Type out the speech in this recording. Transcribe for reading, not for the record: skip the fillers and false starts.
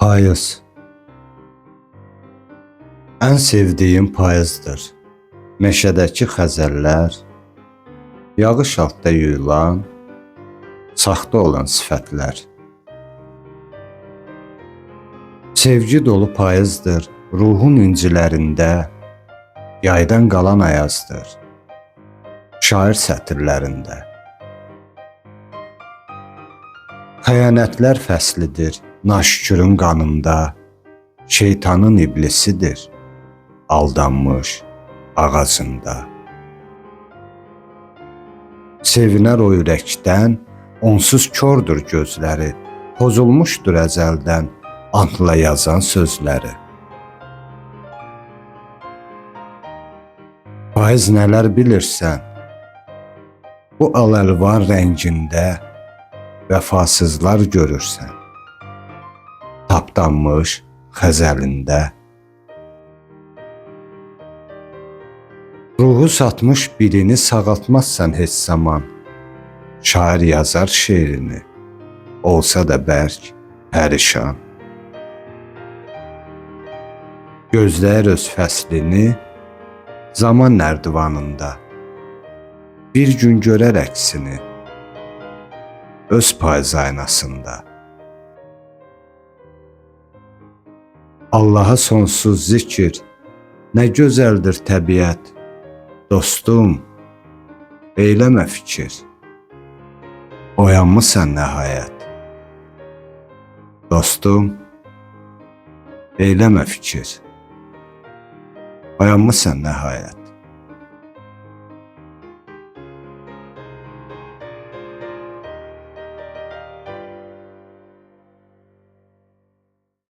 Payız. Ən sevdiyim payızdır. Meşədəki xəzəllər, yağış altda yuyulan, saxta olan sifətlər. Sevgi dolu payızdır, ruhun incilərində, yaydan qalan ayazdır, şair sətirlərində. Xəyanətlər fəslidir, naşükürün qanında, şeytanın iblisidir, aldanmış ağacında. Sevinər o ürəkdən, onsuz kordur gözləri, pozulmuşdur əzəldən antla yazan sözləri. Payız nələr bilirsən? Bu al-əlvan rəngində vəfasızlar görürsən. Tapdanmış xəzəlində. Ruhu satmış birini sağaltmazsan heç zaman. Şair yazar şeirini, olsa da bərk, pərişan. Gözləyir öz fəslini zaman nərdivanında. Bir gün görər əksini öz payız aynasında. Allaha sonsuz zikir, nə gözəldir təbiət. Dostum, eyləmə fikir. Oyanmısan nəhayət. Dostum, eyləmə fikir. Oyanmısan nəhayət.